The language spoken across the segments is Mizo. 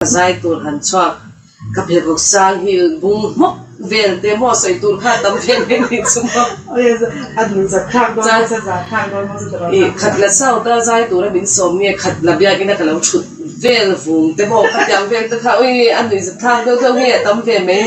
Ka zai tur han chhuak ka pheikhawk sang hi bung hmawk vel te maw sawi tur kha tam ve mai nih chu maw. Ih khat la south a zai tura min sawm nge khat la biakina ka lo thut vel vung te maw khatiang vel te kha ui a nuihzat thlak deuh deuh nge a tam ve mai.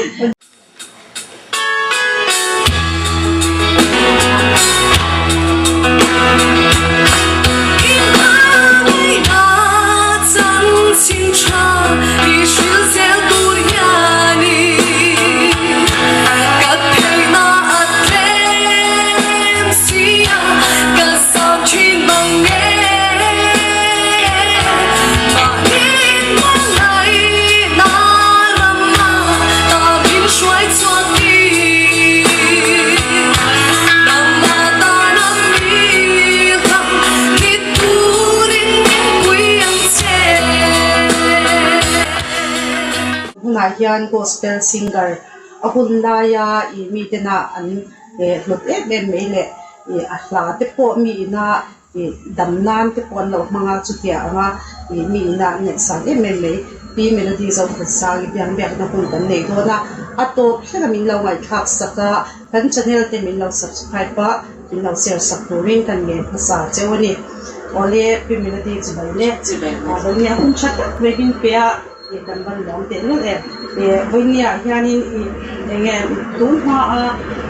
Hunah hian gospel singer a hun laia ih mi tena an hlut em em mai leh ih a hla te pawh mi ina Ih dam nan te pawh an lo hmang a, chutiang anga ih mi ina an ngaihsan em em mai. Pi Melody Zothansang i biang biakna hun kan nei dawn a, a tawp thlenga min lo ngaihthlak sak a, kan channel te min lo subscribe a, min lo share sak turin kan ngen hmasa cheu a ni. Awle Pi Melody chibai le, vawinia hun tha tak mai min pe a, ih kan van lawm teh lul em. Ih vawinia hianin ih eng nge tun hma a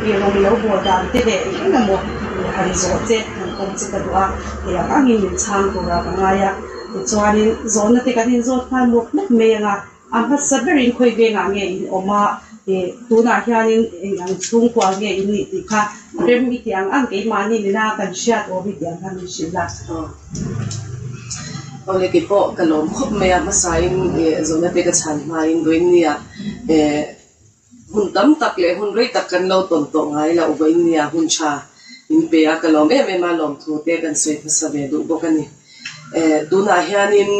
ih rawn lo bawl dan te leh eng eng emaw ih han zawh che han kawm che ka duh a, hei ang angin min chhang tura ka ngai a. Tichuanin zawhna te kan inzawt nghal mawp mawp mai ang a, a hmasa berin khawi vengah nge in awm a, ih tunah hianin eng ang chhungkua nge in nih tih kha rem i tih ang ang keimahni nena kan hriat awm i tih ang kha min hrilh a. Awle kei pawh ka lawm khawp mai a, hmasain zawhna te ka chhan hmain vawiinnia hun tam tak leh hun rei tak kan lo tawn tawh ngai loh vawiinnia hun tha min pe a, ka lawm em em a, lawmthu te kan sawi hmasa ve duh bawk a ni. Tunah hianin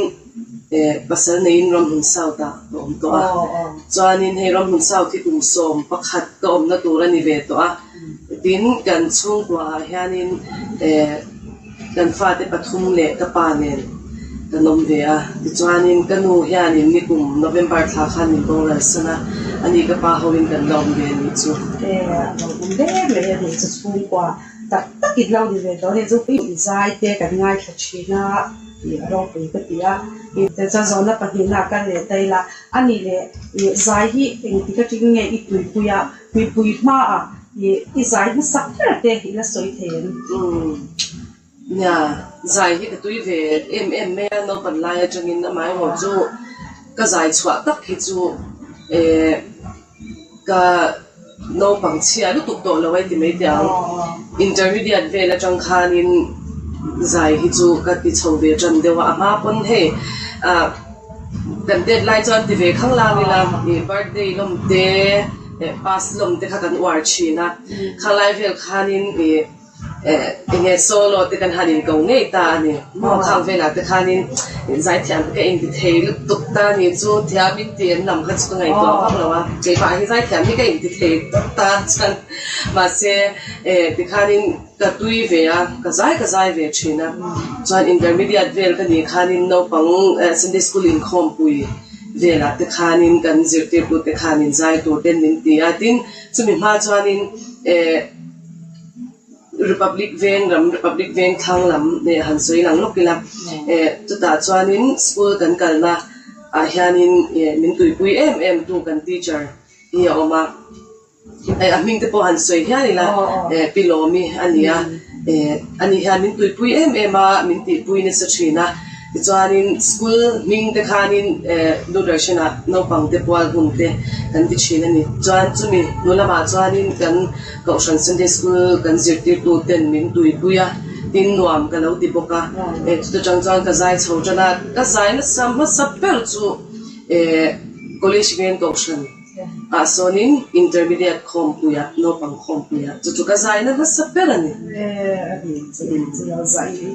pasal neiin Ramhmun South ah ka awm tawh a, chuanin hei Ramhmun South hi kum 11 ka awmna tur a ni ve tawh a, tin kan chhungkuaah hianin Kan fate pathum leh ka pa nen kan awm ve a, tichuanin ka nu hianin nikum November thla khan min boral san a, ani ka pa hoin kan la awm ve a nih chu. E, a lo awm ve mai a nih chu chhungkua tak tak in lo ni ve tawh a ni chu. I zai te kan ngaithla thin a, i a ropui ka ti a, i chuan zawhna pahnihna a kal leh ta ila, a nih leh i zai hi engtik atang nge i tuipui a, Mipui hmaah i zai hmasak ber te i la sawi thei em? Umm. Nia, zai hi ka tui ve em em mai a, naupan lai atangin amaherawh chu ka zai chhuah tak hi chu eh ka naupang chhia lutuk tawh lo ai ti mai teh ang. Intermediate vel atang khanin zai hi chu ka ti chho ve tan deuh a, a hma pawn hei ah Kan tet lai chuan ti ve khang lang ila ih birthday lawm te eh pass lawm te kha kan uar thin a, khalai vel khanin ih eh enge solo te kan han inko ngei ta a ni. Maw khang velah te khanin zaithiam te ka inti thei lutuk ta a ni chu thiam in ti an lam kha chu ka ngaihtuah vak lo a, keimah hi zaithiam hi ka inti thei tawp ta chuan mahse eh tikhanin Ka tui ve a, ka zai ka zai ve thin a. Chuan intermediate vel ka nih khanin naupang Sunday school inkhawmpui velah te khanin kan zirtirtu te khanin zai tur ten min ti a. Tin, chumi hma chuanin eh Republic veng lam, Republic veng thlang lam eh han sawi lang lawk ila eh chutah chuanin school kan kalna ah hianin eh min tuipui em em tu kan teacher hi a awm a. Hei a hming te pawh han sawi hian ila eh Pi Lawmi a ni a, eh ani hian min tuipui em em a, min tihpui nasa thin a, tichuanin school hming te khanin eh Doordarshan ah naupang te pual hun te kan ti thin a ni. Chuan chumi hnu lamah chuanin kan Kohhran Sunday School kan zirtirtu ten min tuipui a, tin nuam ka lo ti bawk a, eh chuta tang chuan ka zai chho tan a, ka zai nasa hmasa ber chu eh College Veng Kohhran. Ah sawnin intermediate khawmpuia naupang khawmpuia chu chu ka zaina hmasa ber a ni. E a ni chu chu lo zai i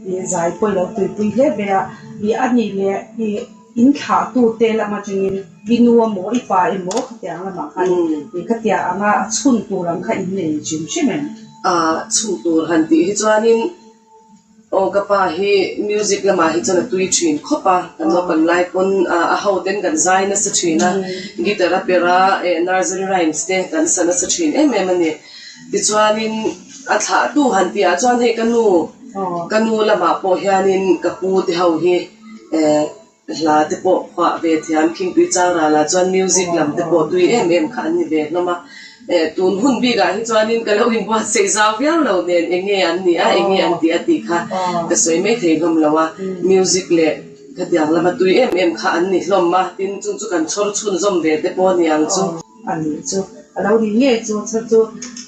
i zai pawh i lo tuipui hle ve a, i a nih leh i in thlah tu te lam atangin i nu emaw i pa emaw khatiang lamah khan i khatiang anga chhun tur ang kha in nei hrim hrim em? Ah chhun tur han tih hi chuanin. Aw ka pa hi music lamah hi chuan a tui thin khawp a, kan naupan lai pawn a ho ten kan zai nasa thin a, guitar a perh a, eh nursery rhymes te kan sa nasa thin em em a ni. Tichuanin a thlahtu han tih ah chuan hei ka nu, ka nu lamah pawh hianin ka pu te ho hi eh Hla te pawh phuah ve thiam Khingpui Changral ah chuan music lam te pawh tui em em kha an ni ve hlawm a. Eh tun hun bik ah hi chuanin ka lo inbuatsaih zau viau lo nen eng nge an nih a, eng nge an tih a tih kha ka sawi mai thei hlawm lo a. Music leh khatiang lama tui em em kha an ni hlawm a, tin chung chu kan chhawr chhunzawm ve te pawh a ni ang chu. A nih chu a lo nih ngei chu chhan chu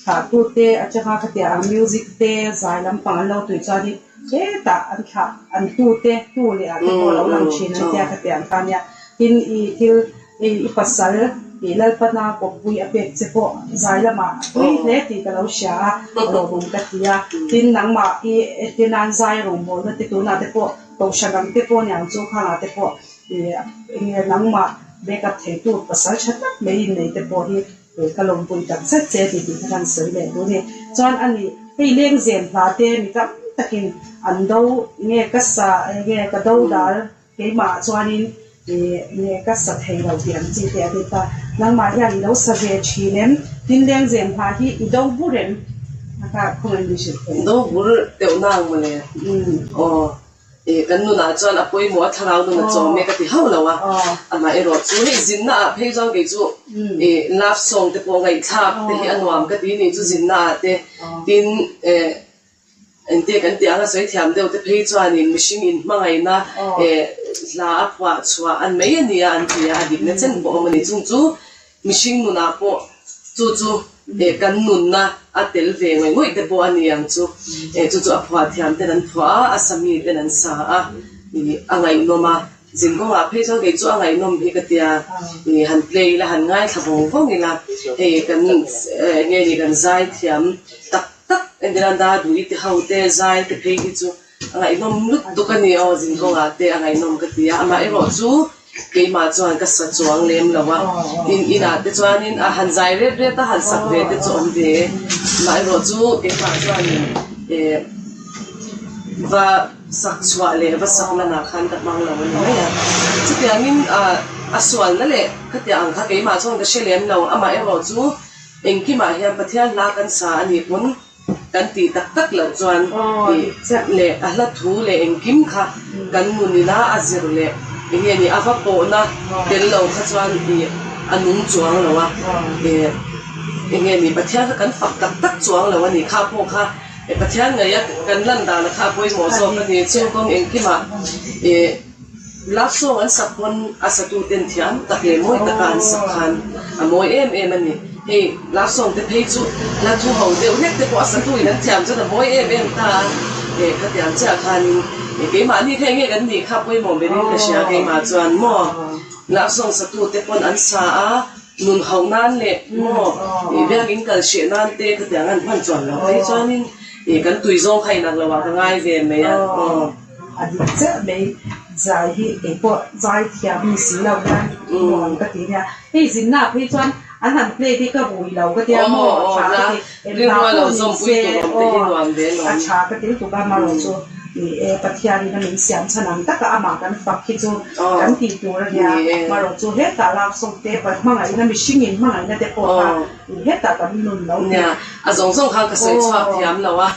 thlahtute atanga khatiang ang music te zai lampang an lo tui chuanin Hetah an thlah an hnute hnu leh ah te pawh lo lang thin an tia ka ti ang kha nia. Tin i thil i i pasal i Lalpana kawppui a pek che pawh zai lamah a pui hle tih ka lo hria a, a lawmawm ka ti a. Tin nangmah i entirnan zai rawngbawlna te tunah te pawh kohhran ang te pawh niang chu khangah te pawh i enge nangmah backup theitu pasal tha tak mai innei te pawh hi Ka lawmpui tak zet che tih tih kha kan sawi leh duh a ni. Chuan a nih, hei lengzem hla te mi tam takin an do nge ka sa nge ka do dal keimah chuanin ih nge ka sa thei lo tih ang chi te a ti ta. Nangmah hian i lo sa ve thin em? Tin lengzem hla hi i do bur em? A kha khawngaih min hrilh thei. Do bur teuh na ang mawle. Aw. Ih kan nunah chuan a pawimawh a thlarau nun a chawm e ka ti hauh lo a, amah erawh chu hei zinna ah phei chuan kei chu ih love song te pawh ngaihthlak te hi a nuam ka ti ni chu zinna ah te tin eh engtia kan tih ang a sawi thiam deuh te phei chuanin mihring in hmangaihna eh hla a phuah chhuah an mai a nia an ti a, a dikna chen pawh a awm a ni chung chu Mihring nunah pawh chu chu kan nunna a tel ve ngawih ngawih te pawh a ni ang chu. Chu chu a phuah thiam ten an phuah a, a sami ten an sa a, a ngaihnawm a. Zinkawngah phei chuan kei chu a ngaihnawm hi ka tia, han play ila, han ngaithla vawng vawng ila, hei kan nge ni kan zai thiam tak tak, entirnan Daduhi te ho te zai te phei hi chu A ngaihnawm lutuk a ni aw, zinkawngah te a ngaihnawm ka ti a, amah erawh chu keimah chuan ka sa chuang lem lo a, in inah te chuanin a han zai ret ret a, han sak ve te chu awm ve, amah erawh chu keimah chuanin eh va sak chhuah leh va sak lanah khan ka hmang lo a ni mai a, chutiangin ah a sualna leh khatiang ang kha keimah chuan ka hre lem lo, amah erawh chu engkimah hian Pathian hla kan sa a nih pawn. Kan tih tak tak loh chuan tih leh a hla thu leh engkim kha kan nunina a zir leh eng nge ni a va pawhna tel lo kha chuan ih a nung chuang lo a, ih eng nge ni Pathian kha kan fak tak tak chuang lo a ni kha pawh kha Pathian ngaih a kan lan dan kha a pawimawh zawk a ni chung kawng engkimah ih. Love song an sak pawn a satu ten thiam tak leh mawi taka an sak khan a mawi em em a ni. Hei love song te phei chu hla thu ho deuh hlek te pawh a satu in an thiam chuan a mawi em em ta a. Eh khatiang chiah khanin eh keimahni kha enge kan nih kha pawimawh berin ka hria keimah chuan maw love song satu te pawn an sa a nun hauh nan leh maw ih biakin kal hreh nan te khatiang an hman chuan loh phei chuanin ih kan tui zawng kha inang lo ah ka ngai ve mai a aw. A dik chiah mai, zai hi keipawh zai thiam ni si lo hian nuam ka ti nia. Hei zinna ah phei chuan an han play te ka rui lo ka tia maw a tha ka ti, eng hla pawh ni se aw a tha ka ti lutuk a amarawh chu ni e Pathian in a min siam chhan ang taka amah kan fak hi chu kan tih tur a nia, amarawh chu hetah lak sawm te hmangaihna mihring in hmangaihna te pawh kha Hetah kan nun lo tih. Nia, a zawng zawng khan ka sawi chhuak thiam lo a.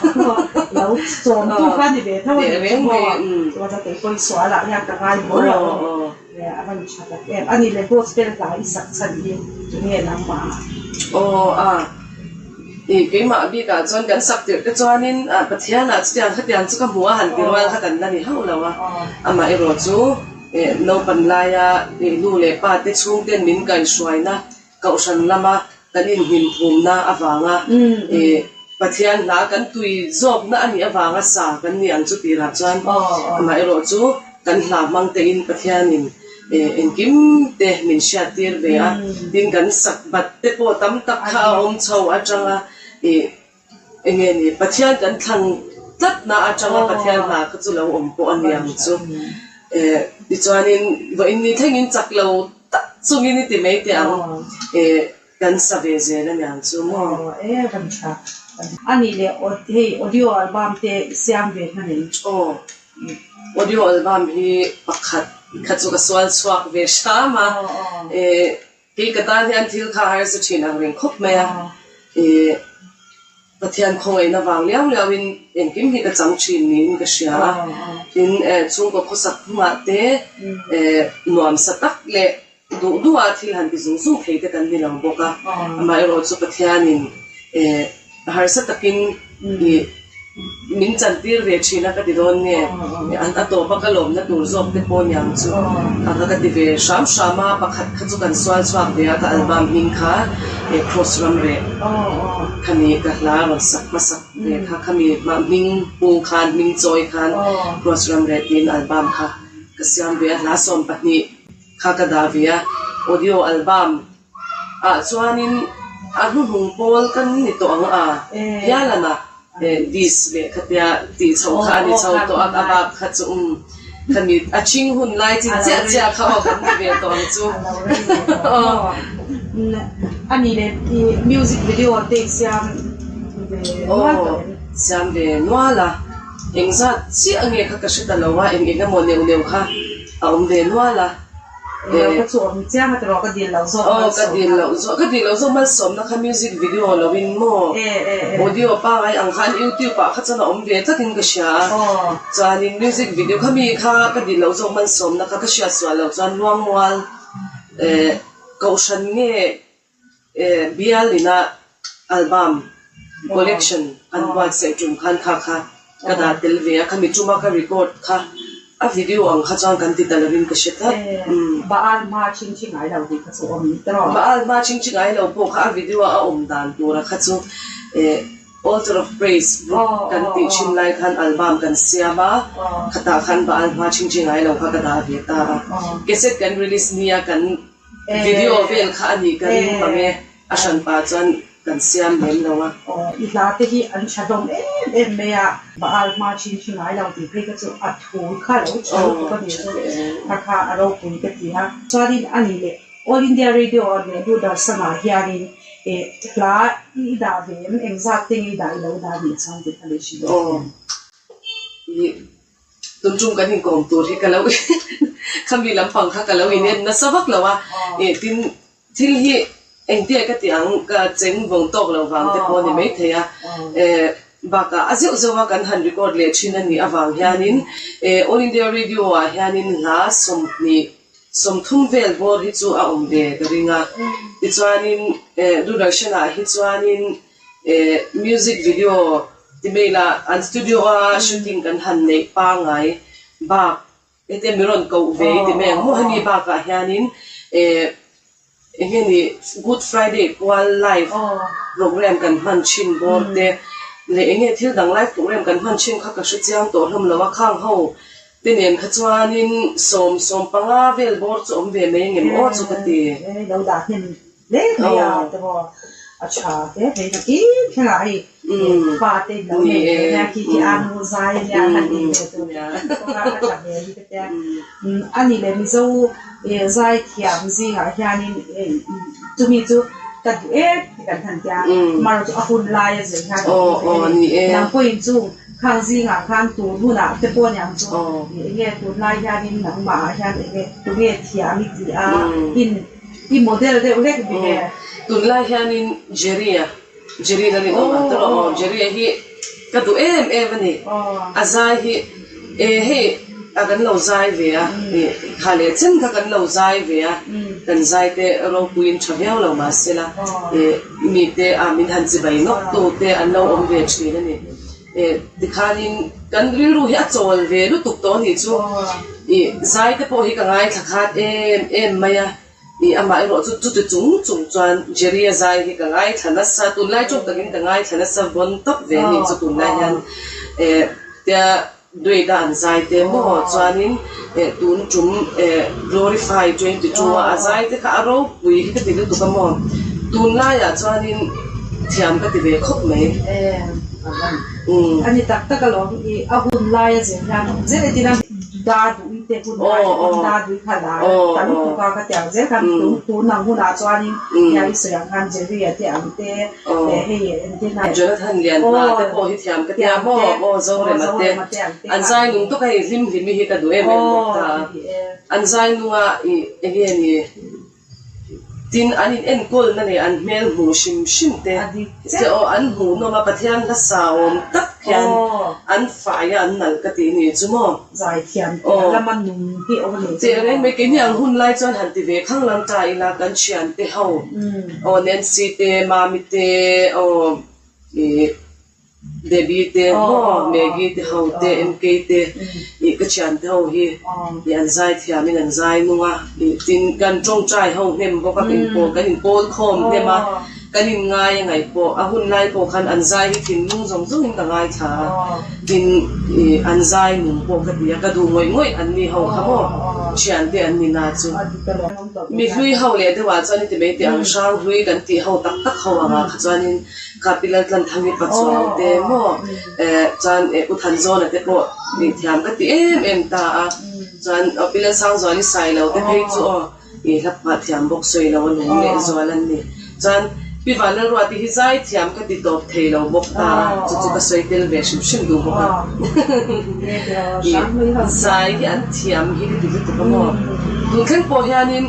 Lo chawm tu kha ni ve tho a ni chu maw. Chuan a kei pawhin sual ah hian ka ngai bur lo a ni. A van tha tak em. A ni le gospel hla i sak chhan hi tunge nangmah ah? Aw a, i keimah bikah chuan kan sak tirh te chuanin Pathian ah chutiang khatiang chu ka hmu a han ti rual kha kan la ni hauh lo a. Amah erawh chu naupan laia nu leh pa te chhungten min kaihhruaina Kohhran lama kan inhlimphumna avanga ih Pathian hla kan tui zawkna a nih avanga sa kan ni ang chu tirah chuan amaherawh chu kan hla hmang tein Pathianin ih engkim te min hriattir ve a, tin kan sak bat te pawh tam tak kha a awm chho atanga ih Eng nge ni, Pathian kan thlang tlatna atanga Pathian hna kha chu lo awm pawh a ni ang chu. Eh, tichuanin vawiin ni thlengin chak lo tak chungin i ti mai teh ang. Eh, kan sa ve zel a ni ang chu maw? Aw, e, kan tha. A nih leh hei audio album te i siam ve hman em? Aw, audio album hi pakhat kha chu ka sual chhuak ve hram a, kei ka tan hian thil kha harsa thin ang reng khawp mai a, Pathian khawngaihna vang liau liauin engkim hi ka chang thin niin ka hria a, tin chhungkaw khawsak hnungah te nuamsa tak leh Duh duha thil han ti zung zung thei te kan ni lo bawk a, amaherawh chu Pathianin harsa takin ih min chantir ve thin a ka ti dawn nge, a tawpa ka lawmna tur zawk te pawh niang chu a ka ti ve hram hram a, pakhat kha chu kan sual chhuak ve a, ka album hming kha Cross Ramreh khami ka hla rawn sak hmasak ve kha, khami hming pung khan hming chawi khan Cross Ramreh tiin album kha ka siam ve a, hla 12. Kha ka dah ve a, audio album ah chuanin a hnuhnung pawl kan ni tawh ang a, hialana disc leh khatia tih chhoh kha a ni chho tawh a, a bak kha chu um khami a chhing hun lai chin chiah chiah kha aw kan ni ve tawh ang chu. A nih leh music video te i siam ve nual tawh em? Siam ve nual a, engzat chiah nge kha ka hre ta lo a, eng eng emaw neuh neuh kha. A awm ve nual a. Eng ka chu awm chiang a tiraw ka dil loh zawk malsawmna. Aw ka dil loh zawk ka dil loh zawk malsawmna kha music video lo in maw audio pangai ang khan youtube ah kha chuan a awm ve tlat in ka hria a chuan in music video kha mi kha ka dil loh zawk malsawmna kha ka hriat sual loh chuan Luangmual eh kohhran nge Bial ina album collection an buatsaih tum khan kha kha ka dah tel ve a, khami tuma ka record kha a video ang kha chuan kan ti ta lovin ka hre tlat. Baal hma chhingchhi ngai lo tih kha chu awm tawh. Baal hma chhingchhi ngai lo pawh kha a video a awm dan tura kha chu Altar of Praise group kan tih thin lai khan album kan siam a, khatah khan Baal hma chhingchhi ngai lo kha ka dah ve ta a, cassette kan release nia kan Video vel kha a nih ka ring mang e, a hran pah chuan kan siam lem lo a. I hla te hi an tha hlawm em em mai a, Baal hma thin hi ngai lo tih phei kha chu a thu kha lo tha lutuk a ni chu, kha kha a ropui ka ti a. Chuanin a nih leh All India Radio leh Doordarshan ah hianin hla i dah ve em, engzat te nge i dah i lo dah nih chuan tih kha leh hrilh leh em. Tun tum kan inkawm tur hi ka lo khami lampang kha ka lo inen nasa vak lo a, eh tin thil hi engtia ka tih ang ka cheng vawng tawk lo vang te pawh a ni maithei a, eh bakah a zeuh zeuh a kan han record leh thin a nih avang hianin eh All India Radio ah hianin hla 20 30 vel bawr hi chu a awm ve ka ring a, tichuanin eh Doordarshan ah hi chuanin Eh music video ti mai la an studio a shooting kan han neih pangai bak hete mi rawn koh ve i ti mai ang maw hemi bakah hianin eh eng nge ni good friday kual live program kan hman thin bawr te leh eng nge thil dang live program kan hman thin kha ka hre chiang tawh hlawm lo a khang ho te nen kha chuanin sawm sawm panga vel bawr chu awm ve mai engem aw chu ka ti. Hle mai a te maw a tha hle mai nakin thlengah hei pa te in lo nei ve nia khi khi a nu zai nia han ti ve tur kawng a tha hmel hi ka tia a ni leh Mizo zai thiam zingah hianin chumi chu ka duh em ti kan han tia amaherawhchu chu a hun lai a zir hian nang pawhin chung khang zingah khan tun hunah te pawh aniang chu eng nge tunlai hianin nangmah ah hian eng nge tunge thiam i tih a in I model deuh hlek ni nge? Tunlai hianin Jerry-a, Jerry na rinawm ang tawh aw, Jerry-a hi ka duh em em a ni. A zai hi e hei a kan lo zai ve a, kha leh chen kha kan lo zai ve a, kan zai te ropuiin tha viau lo mahsela e mite a min han chibai nawk tu te an lo awm ve thin a ni. E tikhanin kan rilru hi a chawl ve lutuk tawh a nih chu. I zai te pawh hi ka ngaithla khat em em mai a, i amah erawh chu chuti chung chung chuan Jerry-a zai hi ka ngaithla nasa, tunlai tawk takin ka ngaithla nasa vawn tawp ve a nih chu tunlai hian e tia duet a an zai te maw chuanin e tun tum e Glorify 22 a a zai te kha a ropui hi ka ti lutuk a maw, tunlaiah chuanin thiam ka ti ve khawp mai. A ni tak tak alawm i a hun laia zir hian awm zel e tina. Dar duh i. te hun lai te pawn Dadui kha lar ta lutuk a ka ti ang zel khan tun tun ang hunah chuanin nia i sawi ang khan Jerry-a te ang te leh hei engtin a Jonathan Lianhma te pawh hi thiam ka tia maw aw Zorema te an zai nung tawk a hei hlim hlimi hi ka duh em em bawk ta a an zai nunga ih enge ni. Tin, an in enkawlna leh an hmel hmuh hrim hrim te che aw an hmuh nawm a, Pathian hla sa awm tak hian an fai a, an nalh ka tih ni chu maw? Zaithiam piah lama nung hi awm a ni chu maw? Teh reng mai, keini ang hun lai chuan han ti ve khang lang ta ila kan thiante ho aw Nancy te, Mami te aw ih. Debbie te maw, Maggie te ho te, MK te ih ka thian te ho hi ih an zai thiam in an zai nung a, ih tin kan tawngtai ho hnem bawk a, in pawl kan in pawl khawm hnem a, kan in ngai a ngaih pawh a hun lai pawh khan an zai hi thinlung zawng zawng in ka ngaithla a, tin ih an zai nung pawh ka ti a, ka duh ngawih ngawih an ni ho kha maw thian te an ni na chu. Mi hlui ho leh deuh ah chuan i ti mai teh ang hrang hlui kan tih ho tak tak ho ang ah kha chuan in. Kha Pi Laltlanthang i Pachuau te maw eh chuan eh U Thanzawna te pawh nih thiam ka ti em em ta a, chuan aw Pi Lalsangzuali Sailo te phei chu aw ih hla phuah thiam bawk sawi lo a nung leh zual an ni. Chuan Pi Vanlalruati hi zai thiam ka ti tawp thei lo bawk ta a, chu chu ka sawi tel ve hrim hrim duh bawk a. Ih zai hi an thiam hi ka ti lutuk a maw. Tun thleng pawh hianin.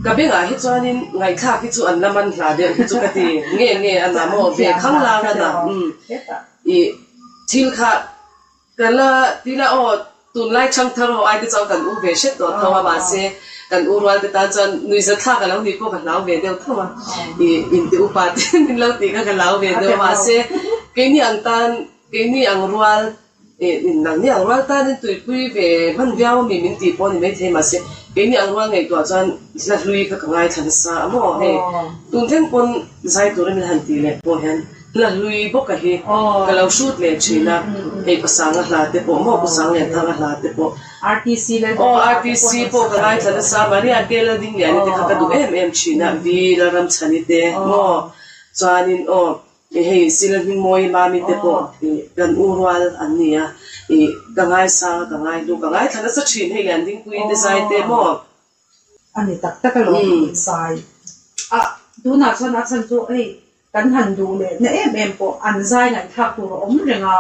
Ka bengah hi chuanin ngaihthlak hi chu an la man hla deuh hi chu ka ti nge nge a na maw ve khang lang a na umm ih thil kha ka la ti la aw tunlai changthar ho ai te chuan kan u ve hret tawh tho a mahse kan u rual te tan chuan nuihzathlak a lo nih pawh ka hlau ve deuh tho a ih inti upa te min lo tih kha ka hlau ve deuh a mahse keini ang tan keini ang rual Ih nangni ang rual tanin tuipui ve hman viau ami min tih pawh a ni maithei mahse keini ang rual ngaihtuah chuan hla hlui kha ka ngaithla nasa a maw hei tun thleng pawn zai turin min han tih leh pawh hian hla hlui bawka hi ka lo hrut leh thin a hei Pasanga hla te pawh maw Pasang Lianthanga hla te pawh aw RTC pawh ka ngaithla nasa Maria te Laldingliani te kha ka duh em em thin a V Lalramchhani te maw chuanin aw Ih hei Sila Hmingmawi Mami te pawh ih kan u rual an ni a, ih ka ngaisang a ka ngaihlu ka ngaithla nasa thin hei Liandingpuii te zai te maw? A ni tak tak alawm zai a tunah chuan a chhan chu hei kan han duh leh na em em pawh an zai ngaihthlak tur a awm reng a,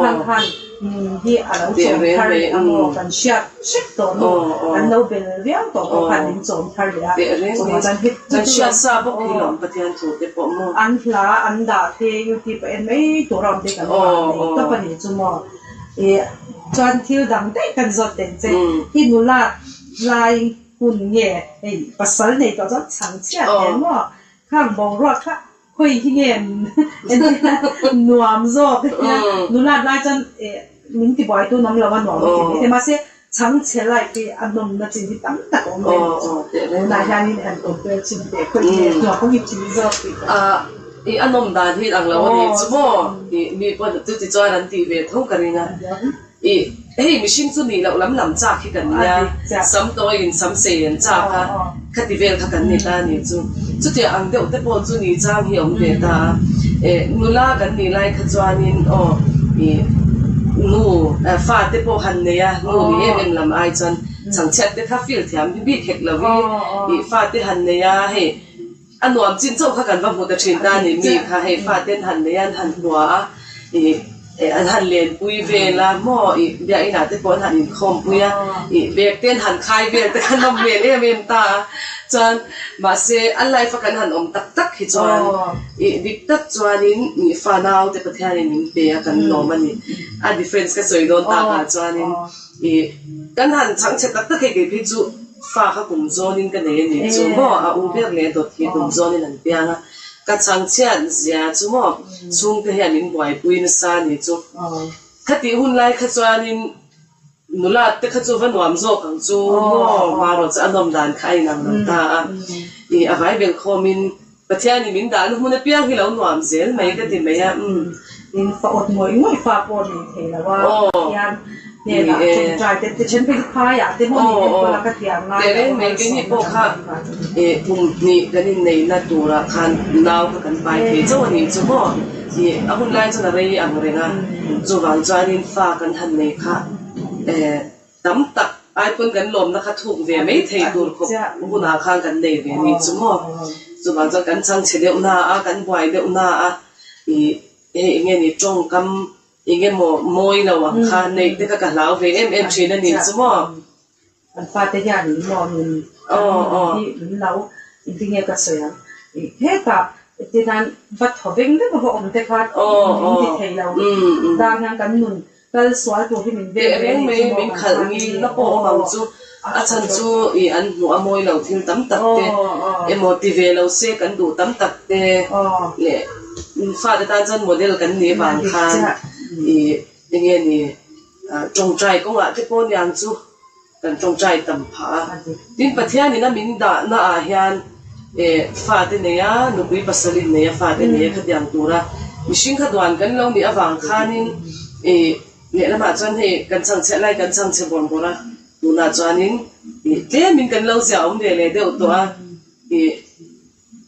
khan khan Nun hi a lo chawm thar leh a maw? Kan hriat hrep tawh nu an lo bel viau tawh pawh khan min chawm thar leh a. Chuvang chuan heti Kan hriat sa bawk hi lawm Pathian thu te pawh maw? An hla an dah te YouTube a en mai tur a awm te kan vah nei tawp a ni chu maw? Ih chuan thil dang daih kan zawt teh che i nula lai hun nge hei pasal nei tawh chuan chhang chhiat nen maw? Khang boruak kha Khawi hi nge nuam zawk nulat lai chuan min ti buai tun awm lo a nuam ti mai te mahse chhangchhe life hi a nawmna chin hi tam tak a awm ve ni chu tunah hianin han compare chin teh khawi hi nge nuam i tih zawk tih ka I a nawm dan hi ang lo a ni chu maw mi pawn chuti chuan an tih ve tho ka ring a. Ih, hei mihring chu nih loh lam lam chak hi kan nia, sam tawiin sam sei an chak a, khati vel kha kan ni ta a nih chu. Chutiang ang deuh te pawh chu ni chang hi a awm ve ta a. Eh, nula kan nih lai kha chuanin aw, ih, nu, fa te pawh han nei a, nu ni em em lam ai chuan chhangchhiat te kha feel thiam hi bik hek lo hi, ih, fa te han nei a, hei, A nuam chin chauh kha kan va hmu ta thin ta ni mi kha hei fate an han nei a an han hua a ih an han lenpui vel a maw ih biakinah te pawh an han inkhawmpui a ih bag te an han khai vel te kha nawm hmel em em ta a chuan mahse a life a kan han awm tak tak hi chuan ih dik tak chuanin ih fa naute Pathianin min pe a kan lawm a ni a difference ka sawi dawn takah chuanin ih kan han chhangchhe tak tak hei kei phei chu. Fa kha kum zawnin ka nei a ni chu maw? A u ber leh dawt hi kum zawnin an piang a, ka chhangchhiat zia chu maw? Chhungte hian min buaipui nasa a ni chu. Khatih hun lai kha chuanin nula te kha chu va nuam zawk ang chu maw? Marawh chu a nawm dan kha a inang lo ta a, ih a vai bel khawmin Pathianin min dahna hmun apiang hi lo nuam zel mai ka ti mai a, umm. In fa awt ngawih ngawih fa pawh nei thei lo a, Pathian hnenah ṭawngṭai te te ṭhen phei chu phaiah te maw niin enkawl a ka thiam ngai lo a, malsawmna kan hmu kha chu. Ih kum hnih kan inneihna turah khan nau kha kan pai thei chauh a nih chu maw? Ih a hun lai chuan a rei ang reng a, chuvang chuanin fa kan han nei kha eh. Tam tak ai pawn kan lawmna kha thuk ve mai thei tur khawp hunah khan kan nei ve nih chu maw. Chuvang chuan kan chhangchhe deuh na a, kan buai deuh na a, ih hei eng nge ni tawngkam eng emaw mawi lo ang kha neih te kha ka hlau ve em em thin a nih chu maw. Kan fate hian in maw min hi min lo engtinge ka sawi ang ih hetah tihian va thaw veng vek a va awm te kha min ti thei lo tang hian kan nun Kal sual tur hi min veng reng mai, min khalh ngil na pawh awm ang chu. A chhan chu i an hmuh a mawi lo thil tam tak te emaw ti ve lo se kan duh tam tak te leh fate tan chuan model kan nih vang khan i enge ni tawngtai kawngah te pawh niang chu. Kan tawngtai tam phah a. Tin, Pathianin a min dahna ah hian eh fate nei a, nupui pasalin nei a, fate nei a khatiang tura mihring kha duan kan lo nih avang khanin eh lehlamah chuan hei kan chhangchhe lai kan chhangchhe bawrh bawrh a, tunah chuanin eh tlemin kan lo ziah awm ve leh deuh tawh a, eh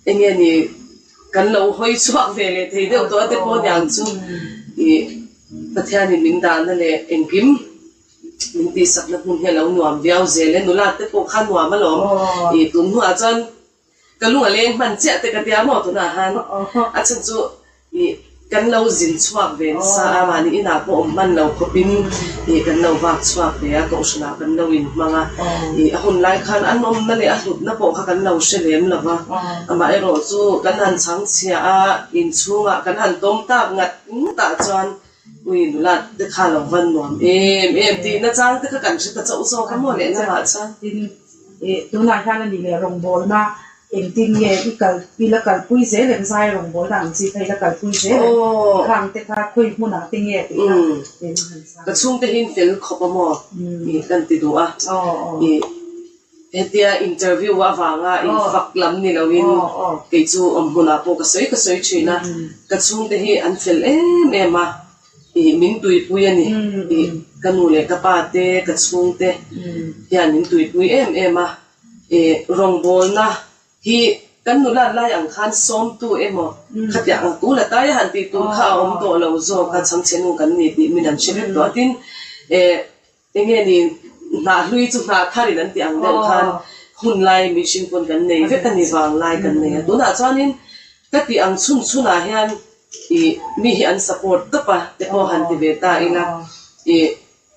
enge ni kan lo hawi chhuak ve leh thei deuh tawh a te pawh niang chu eh Pathianin min dahna leh engkim. Min tihsakna hmun hi a lo nuam viau zel e, nula te pawh kha nuam alawm. Ih tun hnuah chuan ka lung a leng hman chiah te ka tia maw tunah han a chhan chu ih kan lo zin chhuak ve nasa a, mahni inah pawh awm hman lo khawpin ih kan lo vak chhuak ve a, kohhranah kan lo inhmang a, ih a hun lai khan a nawmna leh a hlutna pawh kha kan lo hre lem lo va, amaherawh chu kan han chhangchhia a, inchhungah kan han tawm tak ngat ngatah chuan Ui nula te kha lo van nuam em em tih na chang te kha kan hre ta chauh zawk a maw leh lamah chuan. Tin, ih tunah hian a nih leh rawngbawlna engtin nge i kal i la kalpui zel em zai rawngbawlna ang chi kha i la kalpui zel em khang te kha khawi hmunah te nge tih kha eng han chang. Ka chhungte hi in fel khawp a maw ih kan ti duh a ih Hetia interview avanga infak lam ni loin kei chu awm hmunah pawh ka sawi ka sawi thin a, ka chhungte hi an fel em em a, ih min tuipui a ni, ih ka nu leh ka pa te, ka chhungte hian min tuipui em em a, ih rawngbawlna hi kan nulat lai ang khan sawmtu emaw khatiang ang kul a tai a han tih tur kha a awm tawh lo zawk a, chhangchhe nu kan ni tih min an hre vek tawh a, tin eh Enge ni, hnah hlui chu hnah tharin an tih ang deuh khan hun lai mihring pawn kan nei vek a ni, vang lai kan nei a. Tunah chuanin ka tih ang chhun chhunah hian ih mi hi an support tawp a te pawh han ti ve ta ila ih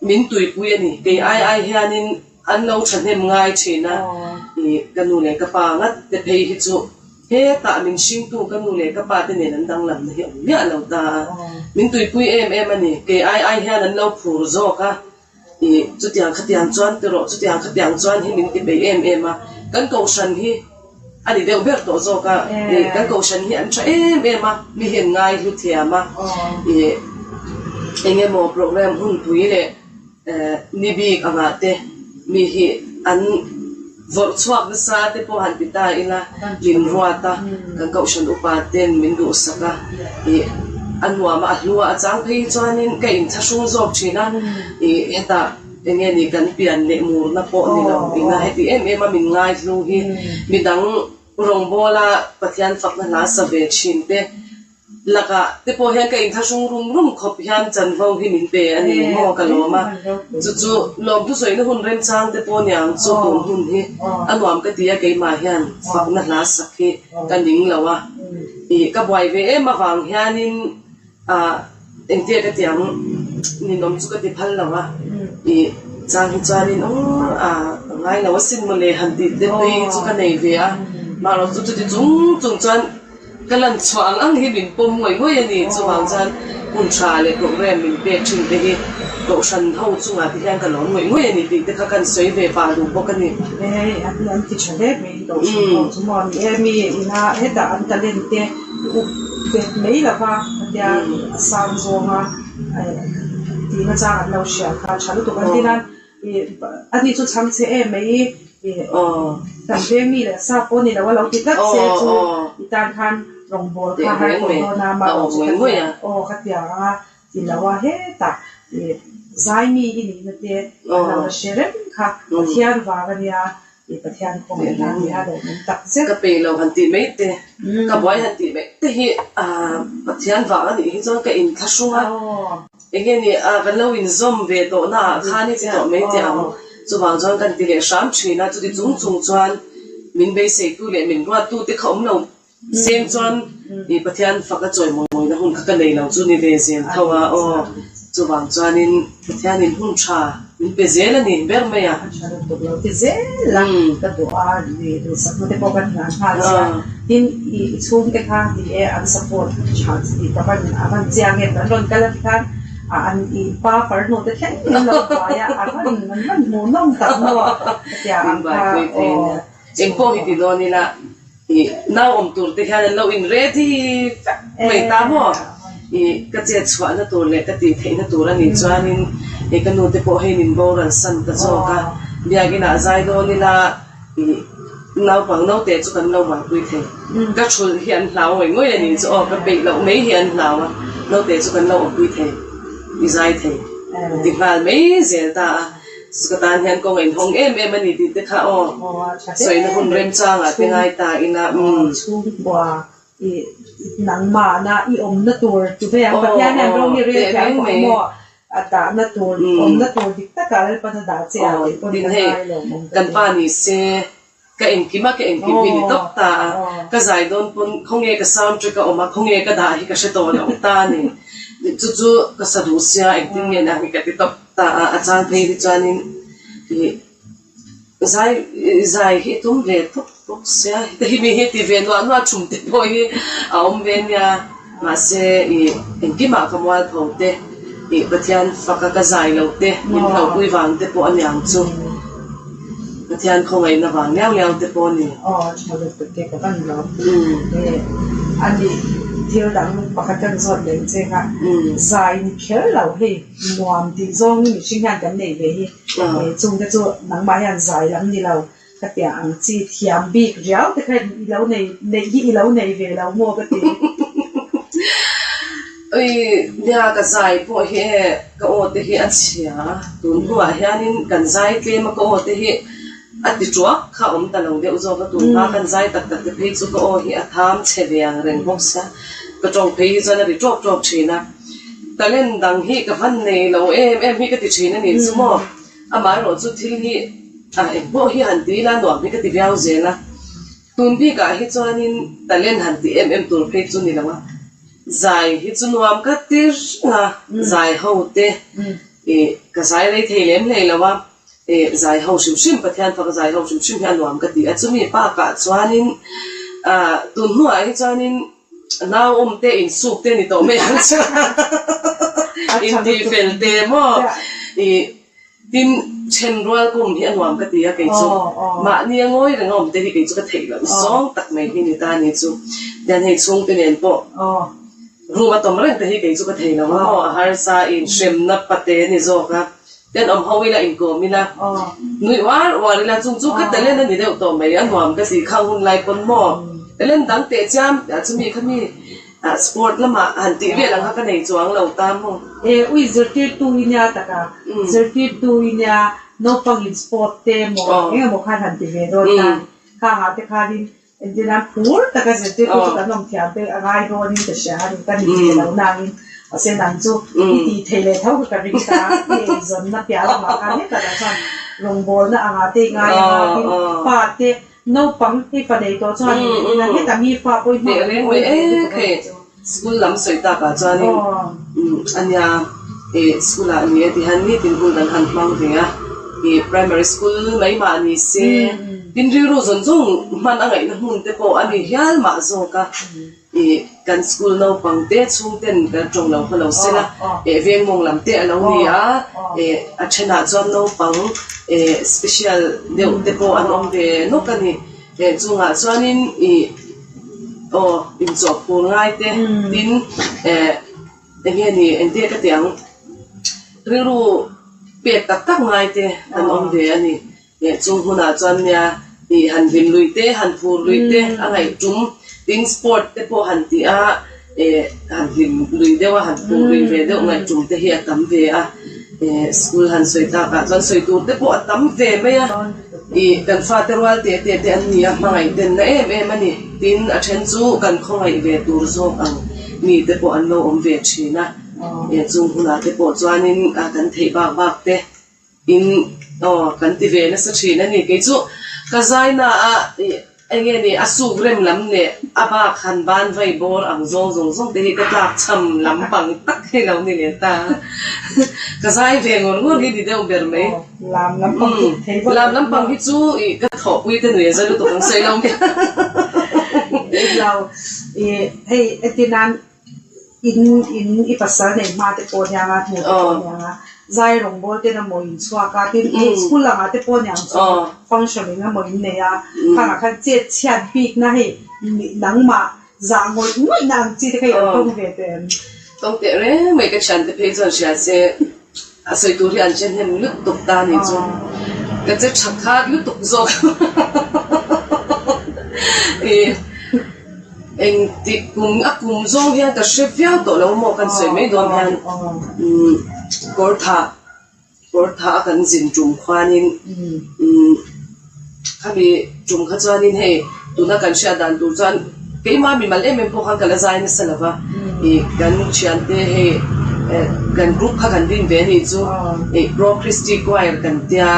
min tuipui a ni. Kei ai ai hianin an lo thahnem ngai thin a, ih ka nu leh ka pa ngat te phei hi chu Hetah min hringtu ka nu leh ka pa te nen an danglamna hi awm miah lo ta a, min tuipui em em a ni. Kei ai ai hian an lo phur zawk a, ih chutiang khatiang chuan ti rawh, chutiang khatiang chuan hi min ti peih em em a, kan kohhran hi a ni deuh ber tawh zawk a, ih kan kohhran hi an tha em em a, mi hian ngai hlu thiam a, ih eng emaw program hunpui leh Ni bik angah te mi hi an vawrh chhuak nasa te pawh han ti ta ila min ruat a, kan kohhran upa ten min duhsak a, ih a nuam a, a hlu a, a chang phei hi chuanin ka inthlahrung zawk thin a, ih hetah eng nge ni kan pian leh murna pawh ni lo ina heti em em a min ngaihlu hi midang rawngbawla Pathian fakna hla sa ve thin te. Lakah te pawh hian ka inthlahrung rum rum khawp hian chanvo hi min pe a ni maw ka lawm a, chu chu lawmthu sawina hun remchang te pawh niang chu tun hun hi a nuam ka ti a, keimah hian fakna hla sak hi ka ning lo a, ih ka buai ve em avang hianin ah engtia ka ti ang ninawm chu ka ti phal lo a, ih chang hi chuanin aw ah a ngai lo asin mawle han tih te phei chu ka nei ve a, mahrawh chu chuti chung chung chuan. Ka lan chhuah ang ang hi min pawm ngawih ngawih a ni. Chuvang chuan hun tha leh program min pek thin te hi Kohhran ho chungah te hian ka lawm ngawih ngawih a ni tih te kha kan sawi ve pah duh bawk a ni. Hei an ti tha hle mai Kohhran ho chu maw ni e mi ina hetah an talent te up bet mai lova hetia a sang zawnga tihna chang an lo hria kha tha lutuk an tin a. Ani chu chhang che em mai i kan veng mi leh sa pawh ni lo a lo ti tlat che chu i tan khan rawngbâwl kha har tawh dawn a mah chu ka tia aw ka tia ang a ti lo a hetah zai mi i nihna te an lo la hre reng kha Pathian vang a nia i Pathian khawngaihna a nia leh min tak zet. Ka peih lo han tih mai te ka buai han tih mai te hi Pathian vang a nih hi chuan ka inthlahrung a. Enge ni a kan lo inzawm ve tawh na ah khan i ti tawh mai teh ang. Chuvang chuan kan ti leh hram thin a, chuti chung chung chuan min beiseitu leh min ruattu te kha awm lo seng chuan i Pathian faka chawimawina hun kha ka nei lo chu ni ve zel tho a aw. Chuvang chuanin Pathianin hun tha min pe zel a ni ber mai a. A tha lutuk lo ti zel a, ka duh a ni duhsakna te pawh ka hnial nghal che a. Tin i chhungte kha ni e an support tha tih ka van a van chiang em kan rawn kal a tikhan a an i pa farnu te thleng in lo buai a a van an van hmuh nawm tak maw hetiang ang kha aw. Engpawh hi ti dawn ila i nau awm tur te hian an lo in ready vek mai ta maw i ka chet chhuahna tur leh ka tih theihna tur a nih chuanin i ka nu te pawh hei min boral san ta zawk a biakinah zai dawn ila I naupang naute chu kan lo buaipui thei. Ka thulh hi an hlau ngawih ngawih a nih chu aw, ka peih loh mai hi an hlau a, naute chu kan lo awmpui thei, i zai thei ti nghal mai zel ta a. Ka tan hian kawng a inhawng em em a ni tih te kha aw, sawina hun remchangah te ngai ta ila umm. Chhungkua i nangmahna i awmna tur chu vei ang Pathian hian rawng hi rel thiam pawh maw a dahna tur awmna tur dik takah Lalpan a dah che a tih pawn ka ngai lo awm ka ti. Kan pa ni se ka engkim a ka engkim hi ni tawp ta a ka zai dawn pawn khawnge ka sound track a awm a khawnge ka dah hi ka hre tawh loh ta a ni chu chu ka sa duh sia engtin nge nia hi ka ti tawp ta a a chang phei hi chuanin ih Zai zai hi tum ve tawp bawk sia heta hi mi hi ti ve nuah nuah thum te pawh hi a awm ve nia mahse ih engkimah ka mualpho te ih Pathian faka ka zai lo te min hlauhpui vang te pawh a niang chu Pathian khawngaihna vang liau liau te pawh a ni. Aw tha lutuk te ka van lo a ni thil dang pakhat kan zawt leh ang che kha zai ni kher lo hei nuam tih zawngin mihring hian kan neih ve hi. Chung te chu nangmah hian zai lam ni lo ka tia ang chi thiam bik riau te kha i lo nei neih hi i lo nei ve lo maw ka ti. Ui nia ka zai pawh hi e ka aw te hi a chhia a tun hnuah hianin kan zai tlem a ka aw te hi a ti tuak kha a awm ta lo deuh zawk a tun hma kan zai tak tak te phei chu ka aw hi a tham chhe ve ang reng bawk sia ka tawng phei hi chuan a ri tawk tawk thin a. Talent dang hi ka van nei lo em em hi ka ti thin a nih chu maw? Amaherawh chu thil hi ah engpawh hi han ti ila nuam hi ka ti viau zel a. Tun bikah hi chuanin talent han ti em em tur phei chu ni lo a. Zai hi chu nuam ka ti reng a, zai ho te ih ka zai rei thei lem hlei lo a, ih zai ho hrim hrim Pathian fak zai ho hrim hrim hi a nuam ka ti a. Chumi bakah chuanin ah tun hnuah hi chuanin Nau awm te insuk te ni tawh mai ang chu intih fel te maw ih tin then rual kum hi a nuam ka ti a kei chu mahni a ngawi reng a awm te hi kei chu ka theih loh zawng tak mai hi ni ta ni chu tian hei chhungte nen pawh room a tawm reng te hi kei chu ka thei lo a maw a harsa inhremna pate ni zawk a. Ten awm ho ila inkawm ila, nui uar uar ila chung chu ka talent a ni deuh tawh mai, a nuam ka ti khang hun lai pawn maw talent dang teh chiam chumi kha mi sport lamah han tih vel ang kha ka nei chuang lo ta maw. E ui zirtirtu i nia taka, zirtirtu i nia naupangin sport te maw eng emaw khan han ti ve dawn ta khangah te khanin Engtin a phur taka zirtirtu chu kan awm thiam te a ngai dawnin ka hria a ni, ka ni ve lo nangin mahse nang chu i tih theih leh tho kha ka ring ta a, i eizawnna piah lamah khan hetah lah chuan rawngbawlna angah te i ngai anga tin pa te naupang hei fa nei tawh chuan hetah mi fa pawh i hmang reng mai e hei school lam sawi takah chuanin ania ih school ah ni e ti hian nitin hun kan han hmang ve a ih primary school mai mah ni se tin rilru zawn zawng hman a ngaihna hmun te pawh a ni hial mah zawk a ih kan school naupang te chhung ten kan tawng lo khaw lo sela ih veng mawng lam te a lo ni a ih a thenah chuan naupang ih special deuh te pawh an awm ve nawk a ni. Heh chungah chuanin ih aw inchawh phur ngai te tin eh eng nge ni engte ka tih ang rilru pek tak tak ngai te an awm ve a ni. Heh chung hunah chuan nia ih han hlim lui te han phur lui te a ngaih tum tin sport te pawh han tih a eh han hlim lui deuh a han phur lui ve deuh ngaih tum te hi a tam ve a eh school han sawi takah chuan sawi tur te pawh a tam ve mai a ih kan fate rual teh teh te an ni a hmangaih denna em em a ni tin a then chu kan khawngaih ve tur zawk ang mi te pawh an lo awm ve thin a. Chung hunah te pawh chuanin kan theih bak bak te in aw kan ti ve nasa thin a ni. Kei chu ka zaina a eng nge ni a suk rem lam leh a bak han ban vai bawr ang zawng zawng zawng te hi ka tlak chham lampang tak hi lo ni leh ta. Ka zai ve ngawr ngawr hi ni deuh ber mai. Lam lampang chu thei vak Lam lampang hi chu ih ka thawhpui te nui a za lutuk ang sawi lo mai. Englo ih hei entirnan in in i pasal nei hma te pawh aniang a hmu te pawh aniang a zai rawngbawl ten a maw in chhuak a tin hei school angah te pawh aniang chu function eng emaw in nei a khangah khan chet chhiat bik na hei nangmah zah ngawih ngawih na ang chi te kha i lo tawng ve teh em? Tawng teh reng mai ka thiante phei chuan hria se a sawi tur hi an hre hnem lutuk ta ni chu ka che tha khat lutuk zawk ih engtik kum a kum zawng hian ka hre viau tawh lo maw kan sawi mai dawn hian umm kawr thah Kawr tha a kan zin tum khuanin umm khami tum kha chuanin hei tuna kan hriat dan tur chuan keimah mimal em em pawh khan ka la zai nasa lo va ih kan thiante hei eh kan group kha kan din ve a nih chu ih Pro Christi Choir kan tia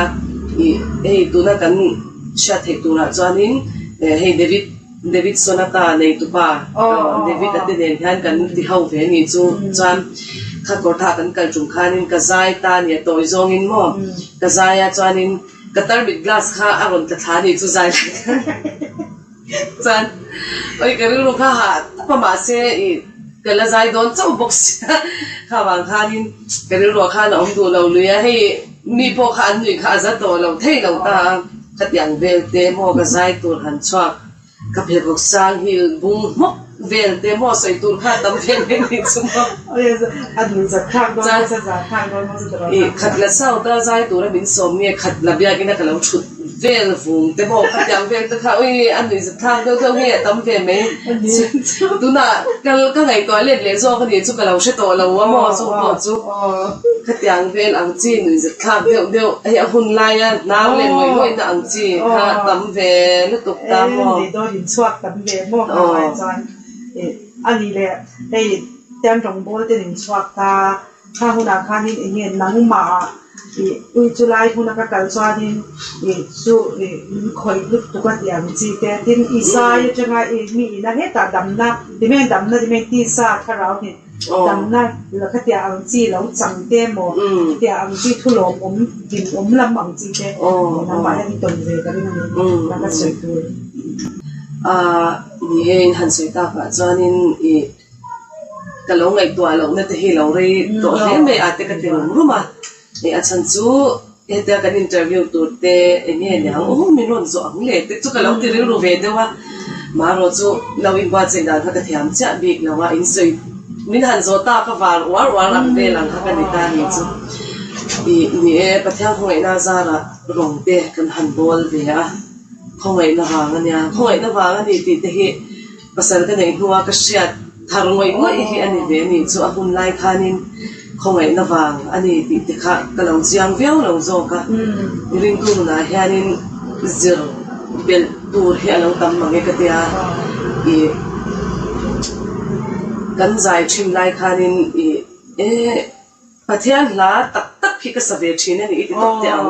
ih hei tuna kan hriat theih turah chuanin eh hei David David Sonata neitupa David a te nen hian kan ti ho ve ni chu chuan kha kawrtha kan kal tum khanin ka zai ta a ni a tawi zawngin maw ka zai a chuanin ka tarmit glass kha a rawn tla thla a ni chu zai lai khan chuan oi ka rilru kha hah tawp a mahse ih ka la zai dawn chauh bawk sia kha vang khanin ka rilruah khan a awm duh lo lui a hei mi pawh kha an nuih kha a za tawh lo thei lo ta a. Khatiang vel te maw ka zai tur han chhuak, ka pheikhawk sang hi bung hmawk vel te maw sawi tur kha tam ve mai ni chu maw. Ih khat la south a zai tura min sawm nge khat la biakin a ka lo thut vel vung te maw khatiang vel te kha ui a nuih zat thlak deuh deuh nge a tam ve mai. Tunah kal ka ngaihtuah let leh zawk a nih chu ka lo hre tawh lo a maw chu pawh chu. Khatiang vel ang chi nuih zat thlak deuh deuh hei a hun laia hnar len ngawih ngawihna ang chi kha tam ve lutuk ta maw? Ni dawn in chhuak tam ve maw kha ai chuan ih a ni leh hei tiang rawngbawl ten in chhuak ta kha hunah khanin eng nge nangmah ah ih ui chu lai huna ka kal chuanin ih chu ih min khawih lutuk a tih ang chi te tin i zai atanga ih mi ina hetah damna ti mai damna ti mai tisa thlarau ni. Damna la khatiah ang chi lo chang te maw, khatiah ang chi thu lawmawm, hlimawm lam ang chi te nangmah hian i tawn ve ka ring a ni, ka ka sawi tur. Aaa ni e, in han sawi takah chuanin i ka lo ngaihtuah lohna te hi lo rei tawh hle mai a te ka ti rum rum a, i a chhan chu Hetia kan interview tur te eng nge ni ang aw min rawn zawh ang le te chu ka lo ti rilru ve deuh a, marawh chu lo inbuatsaih dan kha ka thiam chiah bik lo a, in sawi min han zawh ta ka var uar uar ang vel ang kha ka ni ta ni chu ih ni e Pathian khawngaihna zarah rawng te kan han bawl ve a, khawngaihna vang a nia, khawngaihna vang a ni tih te hi. Pasal ka neih hnua ka hriat thar ngawih ngawih hi a ni ve ni chu a hun lai khanin khawngaihna vang a ni tih te kha ka lo chiang viau lo zawk a. Ringtu nunah hianin zir belh tur hi a lo tam mang e ka tia ih kan zai thin lai khanin ih e Pathian hla tak tak hi ka sa ve thin a ni i ti tawp teh ang.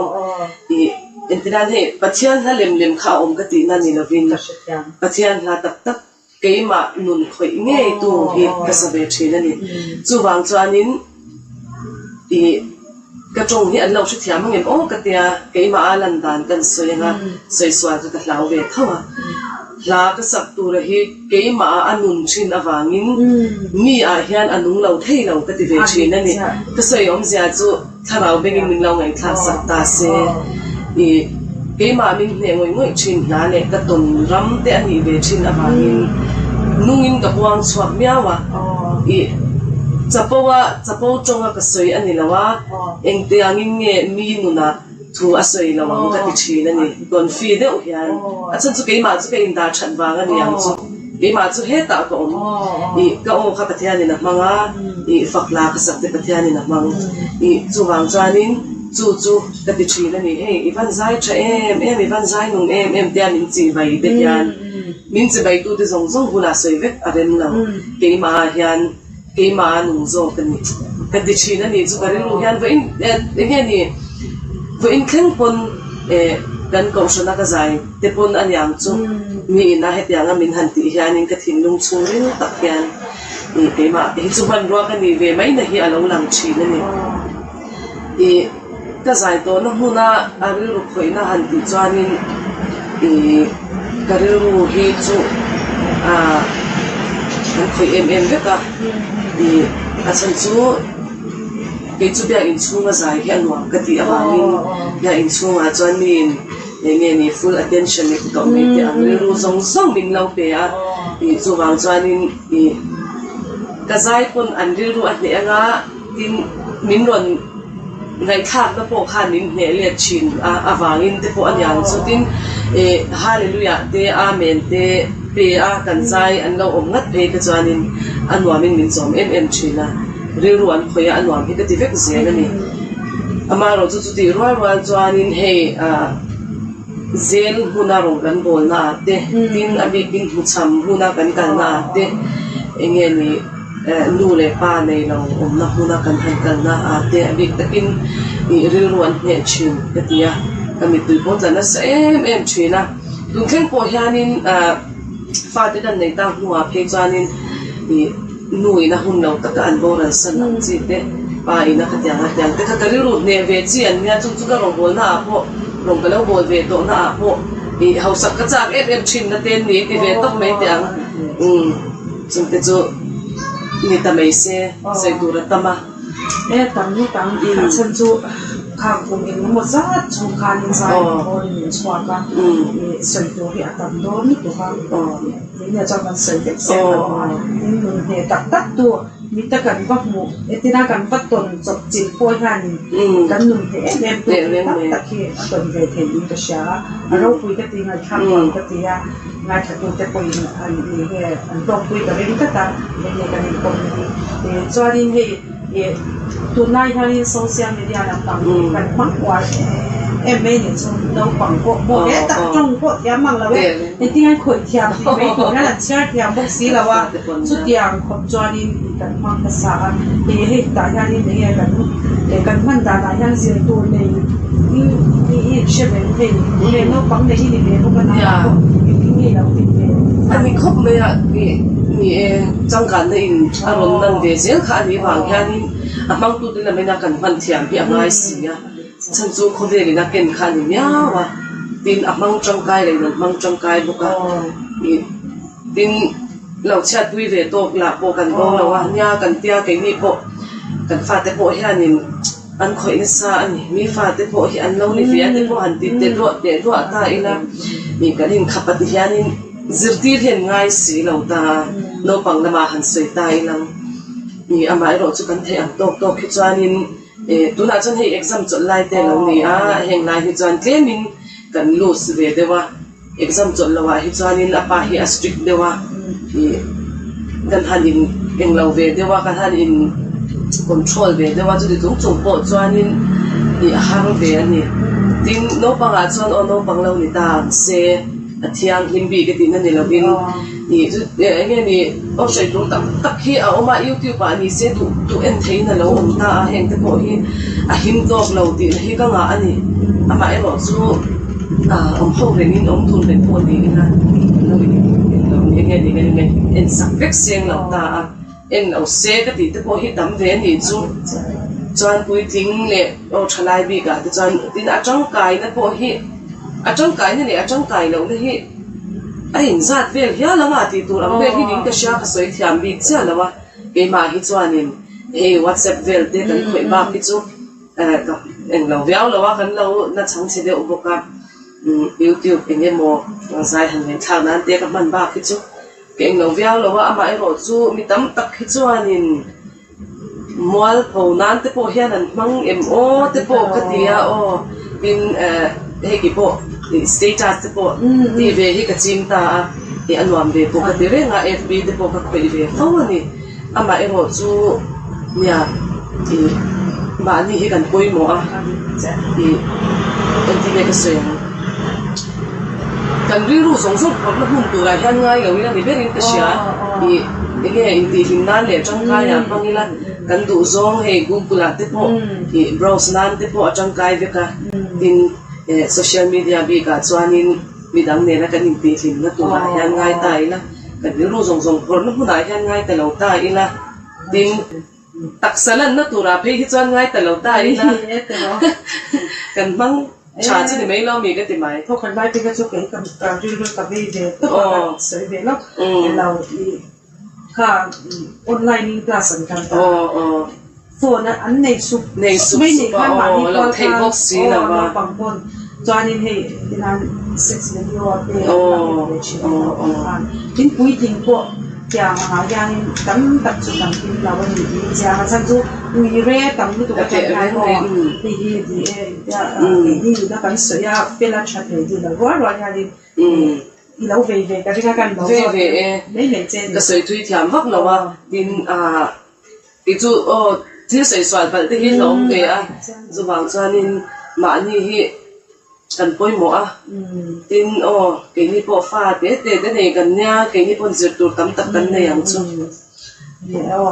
Ih engtinan hei Pathian hla lem lem kha a awm ka tihna ni lovin Pathian hla tak tak keimah nun khawih ngei tu hi ka sa ve thin a ni. Chuvang chuanin ih ka tawng hi an lo hrethiam angem aw ka tia keimah a lan dan kan sawi anga sawi sual kha ka hlau ve tho a. Hla ka sak tura hi keimah a nun thin avangin mi ah hian a nung lo thei lo ka ti ve thin a ni. Ka sawi awmzia chu thlarau bengin min lo ngaihthlak sak ta se. Ih keimah min hneh ngawih ngawih thin hla leh ka tawn ram te a nih ve thin avangin nungin ka puang chhuak miau a. Ih chapo a chapo tawnga ka sawi a ni lo a, engtiangin nge mi nunah Thu a sawi lo ang ka ti thin a ni. Confi deuh hian a chhan chu keimah chu ka indah that vang a ni ang chu. Keimah chu hetah ka awm. Ih ka aw kha Pathianin a hmang a, ih fak hla ka sak te Pathianin a hmang. Ih chuvang chuanin chu chu ka ti thin a ni. Hei i van zai tha em em, i van zai nung em em tia min chibai te hian min chibai tute zawng zawng bulah sawi vek a rem lo. Keimah ah hian. Keimah a nung zawk a ni. Ka ti thin a nih chu ka rilru hian vawiin eng nge ni vawiin thleng pawn eh kan kohhrana ka zai te pawn a niang chu mi ina hetianga min han tih hianin ka thinlung chhung ril tak hian ih keimah hi chu hmanrua ka nih ve mai na hi a lo lang thin a ni. Ih ka zai tawhna hmuna a rilru khawihna han tih chuanin ih ka rilru hi chu ah an khawih em em vek a ih a chhan chu kei chu biakinn chhunga zai hi a nuam ka tih avangin biakinn chhungah chuan miin eng nge ni full attention leh ti tawh mai teh ang rilru zawng zawng min lo pe a ih chuvang chuanin ih ka zai pawn an rilru a hneh anga. Tin, min rawn ngaihthlakna pawh khan min hneh let thin a avangin te pawh a niang chu. Tin, eh Hallelujah te Amen te pe a kan zai an lo awm ngat phei kha chuanin a nuamin min chawm em em thin a, rilru an khawih a, a nuam hi ka ti vek zel a ni. Amaherawh chu chutih rual rual chuanin hei ah zel hmuna rawn kan bawlna ah te, tin a bikin hmuchham hmuna kan kalna ah te eng nge ni, Nu leh pa nei lo awmna hmuna kan han kalna ah te a bik takin ih rilru an hneh thin ka ti a, ka mittui pawh tla nasa em em thin a. Tun thleng pawh hianin ah fate kan nei tak hnuah phei chuanin ih nu ina hun lo taka an boral san ang chi te, pa ina khatiang a tiang te kha ka rilru hneh ve chi an nia, chung chu ka rawngbawlna ah pawh rawn ka lo bawl ve tawhna ah pawh ih hausak ka chak em em thin na te an ni ti ve tawp mai teh ang. Umm. Chungte chu ni ta mai se sawi tur a tam a. E tam ngawt ang, a chhan chu khang kum eng emaw zat chhung khanin zai thawrin min chhuak a, sawi tur hi a tam dawn lutuk a, tunah chuan kan sawi vek sek lo a, in nun hneh tak tak tu mi te kan va hmuh, entirna kan va tawn chawp chilh pawh hianin kan nun hneh em em tu tam tak hi a tawn ve thei in ka hria a, a ropui ka ti ngaihthlak nuam ka ti a. Ngaithlatute pawhin an nih nge an hlawkpui ta reng tlat a, eng nge kan inkawmna hi. Chuanin hei ih tunlai hianin social media lampang hi kan hmang uar em em mai nih chu naupang pawh maw hetah tawng pawh thiam mang lo e, engtin an khawih thiam tih mai tur hian an chhiar thiam bawk si lo a, chutiang khawp chuanin kan hmang hmasa a, ih hei tah hianin eng nge kan kan hman danah hian zir tur nei i inhre ve hei heng naupang nei hi ni ve bawk a nangmah pawh engtin nge i lo tih ve? A ni khawp mai a, ih ni e, changkanna in a rawn lan ve zel kha a nih vang hianin a hmangtute lam ina kan hman thiam hi a ngai si a, chhan chu khawvel in a ken kha a ni miau a, tin a hmang tangkai leh in an hmang tangkai bawk a, ih tin lo chhiatpui ve tawk lah pawh kan bo lo a, nia kan tia keini pawh kan fate pawh hianin. An khawih nasa a ni. Mi fate pawh hi an lo ni ve a ti pawh han ti teh duah teh duah ta ila ih kan inkhap a ti hianin zirtir hi an ngai si lo ta a, naupang lamah han sawi ta ila ih amaherawh chu kan theih ang tawk tawk hi chuanin ih tunah chuan hei exam chawlh lai te a lo ni a, heng lai hi chuan tlemin kan loose ve deuh a. Exam chawlh loh ah hi chuanin a pa hi a strict deuh a, ih kan han in englo ve deuh a, kan han in control ve deuh a, chuti chung chung pawh chuanin ih a har ve a ni. Tin, naupang ah chuan aw naupang lo ni ta ang se, a thianghlim bik a tihna ni lovin ih chu eng nge ni aw sawi tur tak tak hi a awm a, youtube ah ni se duh duh en theihin a lo awm ta a, heng te pawh hi a him tawk lo tihna hi ka ngah a ni. Amaherawh chu. Awm ho rengin awm dun reng pawh ni ila lo in lo eng nge ni kan in en sak vek seng lo ta a, en lo se ka tih te pawh hi tam ve anih chu chuan puitling leh aw thalai bik ah te chuan tin a tangkaina pawh hi a tangkaina leh a tangkai lohna hi a inzat vel hial ang a tih tur ang vel hi ning ka hria ka sawi thiam bik chiah lo a keimah hi chuanin hei whatsapp vel te kan khawih bak hi chu. Ka eng lo viau lo a, kan lo la chhang chhe deuh bawk a, youtube eng emaw zai han ngaihthlak nan te ka hman bak hi chu ka eng lo viau lo a, amaherawh chu mi tam tak hi chuanin mualpho nan te pawh hian an hmang em aw te pawh ka ti a aw, tin hei ki pawh status te pawh tih ve hi ka ching ta a, ih a nuam ve pawh ka ti reng a, fb te pawh ka khawih ve fo a ni. Amah erawh chu nia ih mahni hi kan pawimawh a ih engtin nge ka sawi ang? Kan rilru zawng zawng phawrhna hmun turah hian ngai lo ila ni berin ka hria. Ih enge intihhlim nan leh tangkai ah hmang ila kan duh zawng hei Google ah te pawh ih browse nan te pawh a tangkai vek a. Tin eh social media bikah chuanin midang nena kan intihhlimna turah hian ngai ta ila, kan rilru zawng zawng phawrhna hmunah hian ngai ta lo ta ila. Tin. Taksa lanna turah phei hi chuan ngai ta lo ta ila kan hmang tha chu ni mai lo mi ka ti mai. Thawkhat lai te kha chu kei ka rilru ka vei ve tawp a, ka sawi ve lo. Elo i kha online in class an kal ta. Phone a an nei sup sup mai nih khan mahni kual khan aw naupang pawn chuanin hei tinan sex video te an la en ve thin a naupang khan. Tin puitling pawh. Tiang angah hianin tam tak chu kan hlim lo a ni tih chiang a chhan chu ui re tam lutuk atang hian aw hei hi ni e engtia keini nuna kan sawi a fel a tha thei dun lo rual rual hianin i lo vei ve ka ring a kan lo zawt mai mai che a ni. Ka sawi thui thiam vak lo a tin ah tih chu aw thil sawi sual palh te hi hlawm ve a chuvang chuanin mahni hi Kan pawimawh a, tin aw keini pawh fa te te te nei kan nia, keini pawn zir tur tam tak kan nei ang chu. Ni aw,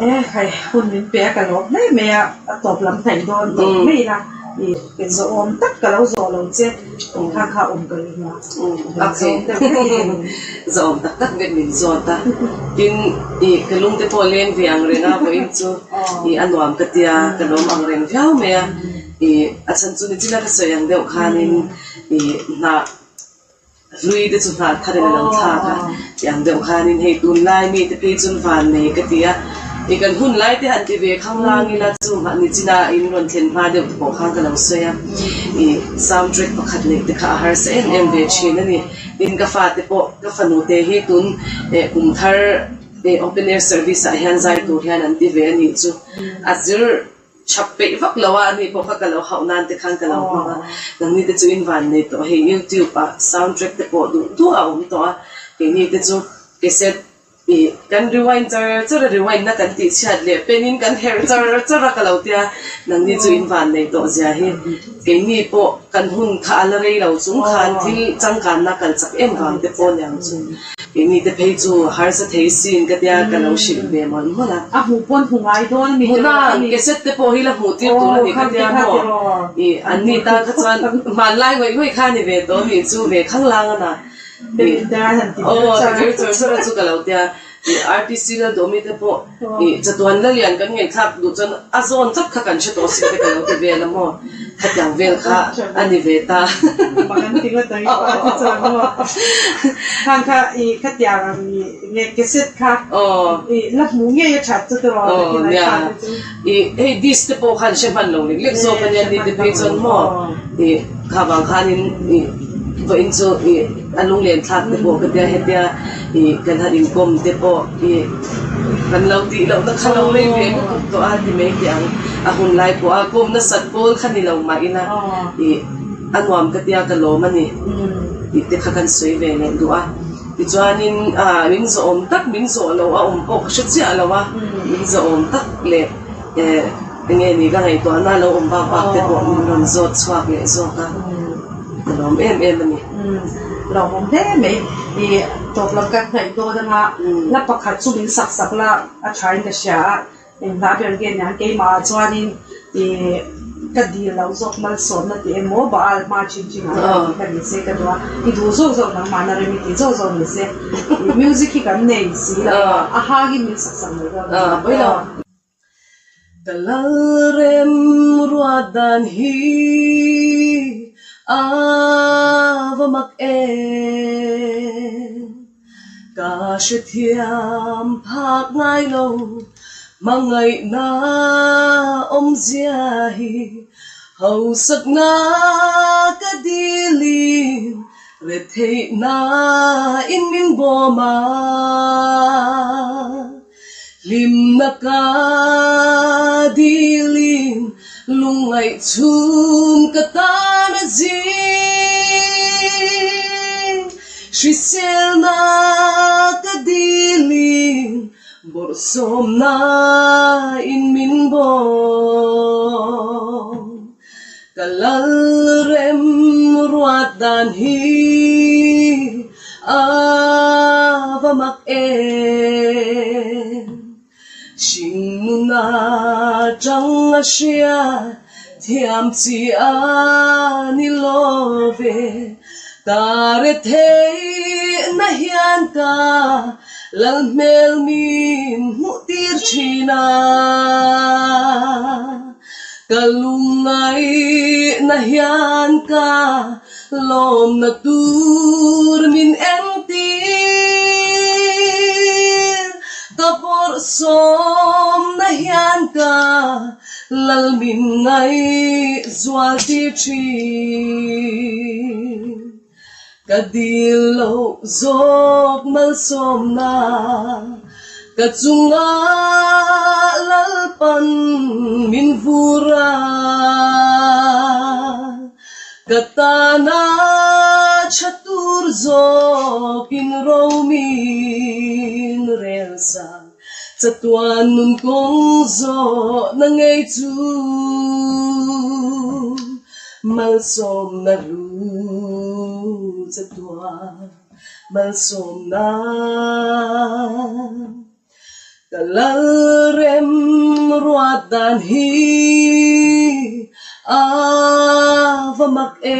e hei hun min pe a ka lawm hle mai a, a tawp lam hnaih dawn tawh mai ila, i zawhawm tak ka lo zawh lo che, kha kha awm ka ring a. A zawm deuh vek i ni. Zawm tak tak vek min zawt a, tin i ka lung te pawh leng ve ang reng a, vawiin chu i a nuam ka tia, ka lawm ang reng viau mai a. I a chhan chu nichina ka sawi ang deuh khanin i hnah hlui te chu hnah thar in a lo thlak a, tih ang deuh khanin hei tunlai mite phei chuan van nei ka ti a, i kan hun lai te han ti ve khang lang ila chu hmah nichina in rawn thlen hma deuh te pawh khan ka lo sawi a, i sound track pakhat neih te kha a harsa em em ve thin a ni. Tin ka fate pawh ka fanu te hi tun eh kum thar eh open air service ah hian zai tur hian an ti ve a nih chu a zir Chhap peih vak lo a, ani pawh kha ka lo hauh nan te khan ka lo hmang a, nangni te chu in van nei tawh hei YouTube ah sound track te pawh duh duh a awm tawh a, keini te chu cassette ih kan rewind char char a rewind na kan tih chhiat leh pen in kan herh char char a ka lo tia, nangni chu in van nei tawh zia hi keini pawh kan hun kha a la rei lo chung khan thil changkanna kal chak em vang te pawh niang chu. Keini te phei chu harsa thei sin ka tia ka lo hrilh ve mawlh mawlh a. A hmuh pawn hmu ngai dawn a mi tiraw a ni. Cassette te pawh hi la hmuh tir tur a ni ka tia maw. Ih an ni tan kha chuan hmanlai ngawih ngawih kha a ni ve tawh a nih chu ve khanglang a na. Ih aw ti vir chawr chawr a chu ka lo tia. Ih RTC Laldawmi te pawh ih chatuan la lian kan ngaihthlak duh chuan a zawn tlat kha kan hre tawh sin te ka lo ti vel a maw. Khatiang vel kha a ni ve ta. Mak an ti ngawt ang i pa te chuan maw. Khan kha i khatiang ang i nge cassette kha i la hmu ngei a that chu tiraw takin ai pa te chu. I hei disc te pawh khan hre hman lo lek lek zawk a nia ni te phei chuan maw i kha vang khanin i vawiin chu i a lunglen thlak te pawh ka tia hetia i kan han inkawm te pawh i kan lo tih lohna kha lo rei ve lutuk tawh a ti mai teh ang a hun lai pawh a kawm nasat pawl kha ni lo mah ila i a nuam ka tia ka lawm a ni tih te kha kan sawi ve leh duh a tichuanin ah min zawhawm tak min zawh loh a awm pawh ka hre chiah lo a min zawhawm tak leh eh eng nge ni ka ngaihtuahna lo awm bak bak te pawh min rawn zawt chhuak leh zawk a. Ka lawm em em a ni. Lawmawm hle mai. I tawp lam kan hnaih dawn anga hla pakhat chu min sak sak la a tha in ka hria a, eng hla ber nge niang keimah ah chuanin i ka dil loh zawk malsawmna tih emaw Baal hma chin chin ah hian tih ka ni se ka duh a, i duh zawk zawk nangmahna rem i tih zawk zawk ni se. I music hi kan nei si lo a, a hangin min sak sak mai dawn a ni. Ka lalrem ruat dan hi a va mak em? Ka hrethiam phak ngai lo, hmangaihna awmzia hi hausakna ka dilin retheihna in min bawm a. Hlimna ka dilin lungngaih chhum ka tan a zing. Hriselna ka dilin bawrhsawmna in min bawm. Ka lalrem. ruat dan hi a va mak em. Hringnuna tang a hria thiam chi a ni lo ve. Ka re theihna hian ka lal hmel min hmuh tir thin a. Ka lungngaihna hian ka lawmna tur min entir. Ka bawrhsawmna hian ka lal min ngaihzual tir thin. Ka dil loh zawk malsawmna ka chunga Lalpan min vur a, ka tana tha tur zawkin ro min rel sak. Chatuan nun kawng zawhna ngei chu malsawmna hlu chatuan malsawmna ka lalrem ruat dan hi a va mak em.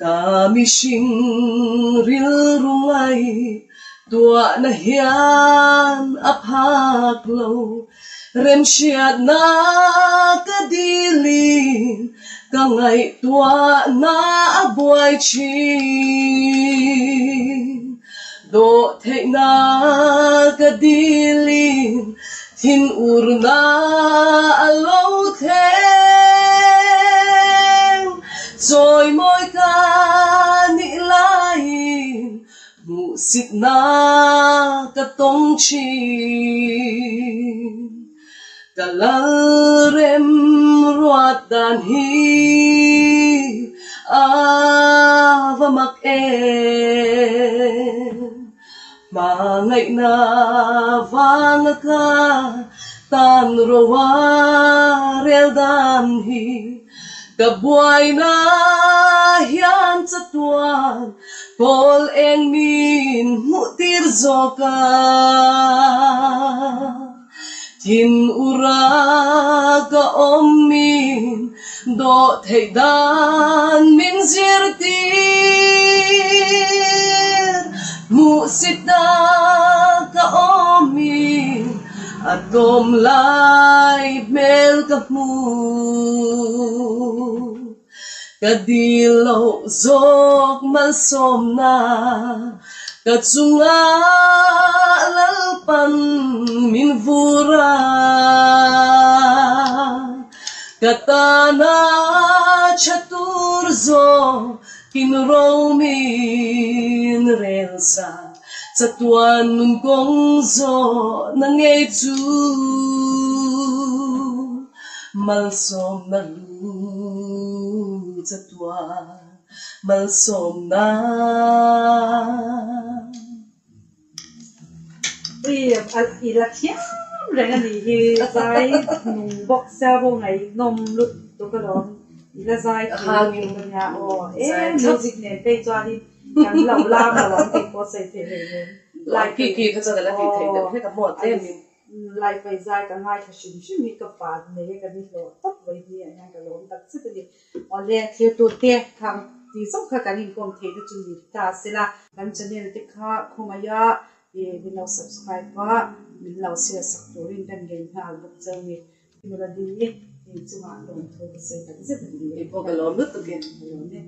Ka mihring rilru ngai tuahna hian a phak lo. Remhriatna ka dilin ka ngaihtuahna a buai thin. Dawhtheihna ka dilin thinurna a lo thleng. Chawimawi ka nih laiin hmuhsitna ka tawng thin. Ka lalrem ruat dan hi a va mak em. Hmangaihna vanga ka tan roa rel dan hi ka buaina hian chatuan Kawl eng min hmuh tir zawk a, thin ura ka awm min dawh theih dan min zir tir. Hmuh sita ka awm min a tlawm lai hmel ka hmu. Ka dil loh zawk malsawmna ka chunga Lalpan min vur a, ka tana tha tur zawkin ro min rel sa, chatuan nun kawng zawhna ngei chu. Malsawmna lu chatuan malsawmna. Ui i la thiam reng a nih hi zai nung bawk sia pawh ngaihnawm lutuk alawm i la zai thei lutuk a nia aw e music nen phei chuanin kan lo lam lo ang tih pawh sawi theih reng reng live aw. Laifai zai ka ngaithla hrim hrim hi ka van nei a kan i hlawh tawp vawi hi ah hian ka lawm tak zet a ni. Awle thirtu te khang ti zawk kha kan inkawm theih na chu ni ta se la. Kan channel te kha khawngaih a ih min lo subscribe a min lo share sak turin kan ngen nghal bawk cheu ni. Melody i chungah lawmthu ka sawi tak zet a ni. Keipawh ka lawm lutuk e. Ka lawm e.